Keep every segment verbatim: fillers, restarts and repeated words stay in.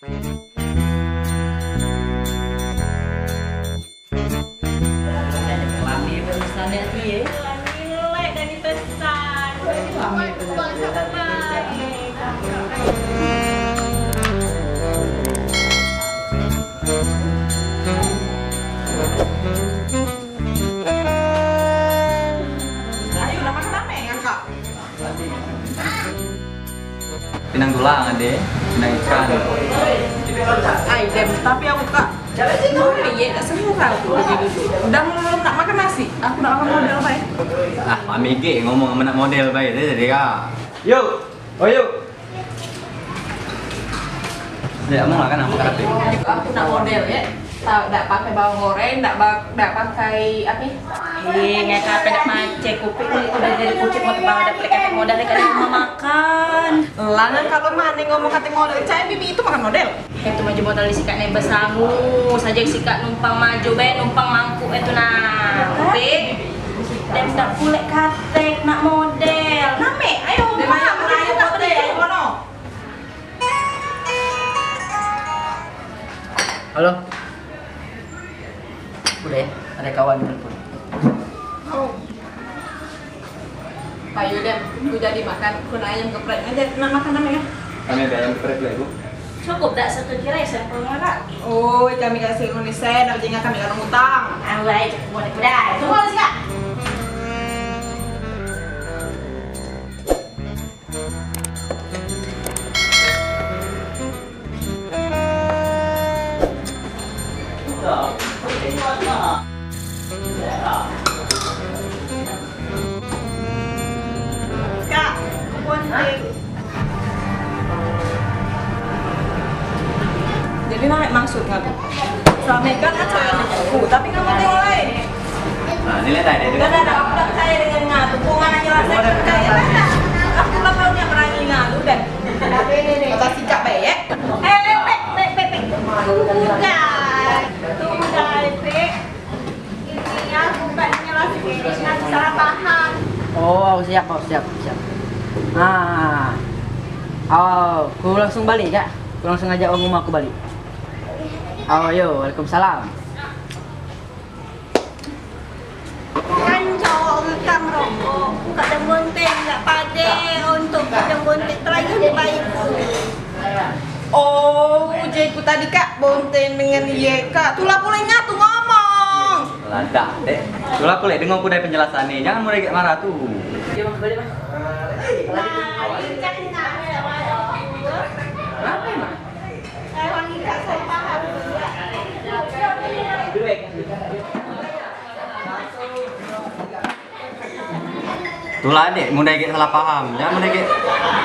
Lami pesan ya, Ti, ye? Lami lek dari pesan. Lami pesan. Ayo, nak makan apa, Kakak? Pinang tulang ade, pinang ikan. Ai dem, tapi aku kak, iya tak semua kau tu lagi duduk. Udah belum nak makan nasi, aku nak makan model bae. Ah, Mami ge ngomong amen nak model bae, jadi ya. Yuk, oh yuk. Dek, kamu makan apa karape? Aku nak model ye. Tak, dak pakai bawang goreng, dak ba- dak pakai ape? Eh, ngai kape dak mace kuping ni udah jadi kucing mau tebal dak katek modal dari kali rumah makan. Lah ngan kak lemah ni ngomong katek model, cak bibi itu makan model. Itu maju modal di sikak ni besangu, saja sikak numpang maju be, numpang mangkuk itu nah. Tapi dem dak pulek katek nak model. Name, ayo. Dia banyak merayu kote, ayo kono. Halo. Udah ya, ada kawan telepon. Payu deh, ku jadi makan, ku nak ayam geprek aja. Nak makan apa ya? Kami ada ayam geprek lah, Bu. Cukup dak satu kira sampel lah. Oh, kami kasih Indonesia, nak jangan kami kalau utang. Awai, cukup boleh kuda. Tunggu lagi kak. Kak, bonting. Jadi naik maksud ngapa? Suami kan kan saya aku, tapi nggak mau tengok lain. Nah, nilai tadi. Kan ada aku tak percaya dengan ngatu. Kok nggak nanya rasa percaya kan? Aku lah kalau dia berani ngatu dan. Kata sikap baik ya. Eh, pek, pek, pek, pek. Tunggu, guys. Tunggu, guys, pek. Ini aku bukan nanya rasa percaya, ngatu salah paham. Oh, siap, oh, siap, siap. Ah, oh, ku langsung balik, Kak. Ku langsung ajak wong rumah aku balik. Oh, yo, waalaikumsalam. Kan cowok ngekang rokok, buka dan bonteng, nggak pade untuk dan bonteng terakhir di bayi. Oh, ujeku tadi kak bonteng dengan iye kak, tulah pule ngatu ngomong. Ladak dek, tulah pule dengar ku dari penjelasan ni, jangan mulai kayak marah tu. Nah, ini kan nak. Kenapa emang? Tulah dek, mudah gek salah paham. Jangan mudah gek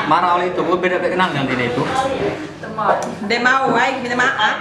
marah oleh itu. Gue beda kenal dengan dia itu. Dia mau, ai, minta maaf.